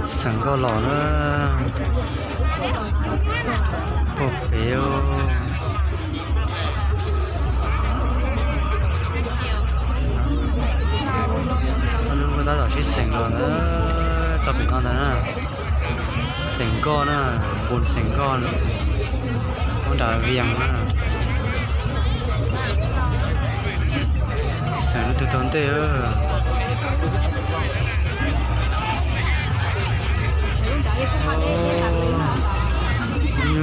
Xeem nkoj los na, puag pem. Lub tab tom sib xeem los ntag, txog pem no ntag na. Xeem nkoj na, npus xeem nkoj, nyob nram Vias na. Xeem lub twg tau ntej.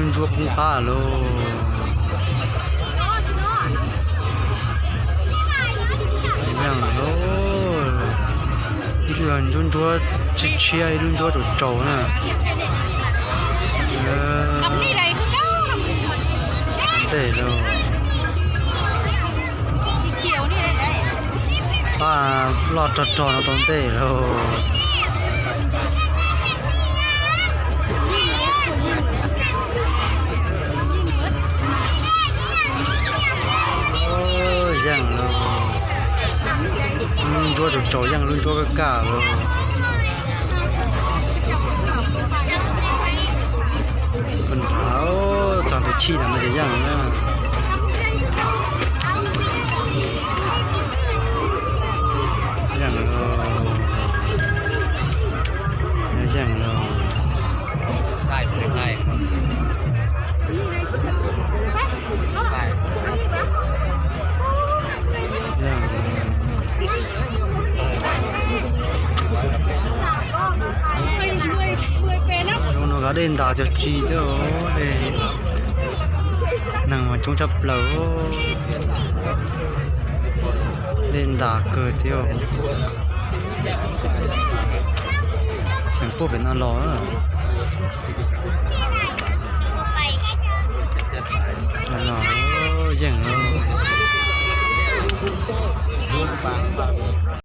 Ntsuab poob qab lauj. Ib lub ntsuab ntsuab tshiab tshiab, ib lub ntsuab tsaus tsaus na. Ntej lauj. Paj loj rog rog no tau ntej lauj. Yeej lauj. Lub ntsuab tsaus tsaus yeej lub ntsuab kaj kaj lauj. Txog tus chij ntawm no ces yeej na. Yeej lauj. Yeej lauj. Zoo no kav dej ntas cog tsi thiab, neeg mas coob tshaj plaws. Dej ntas kawg thiab. Xeem puag pem no los. Los yeej lauj.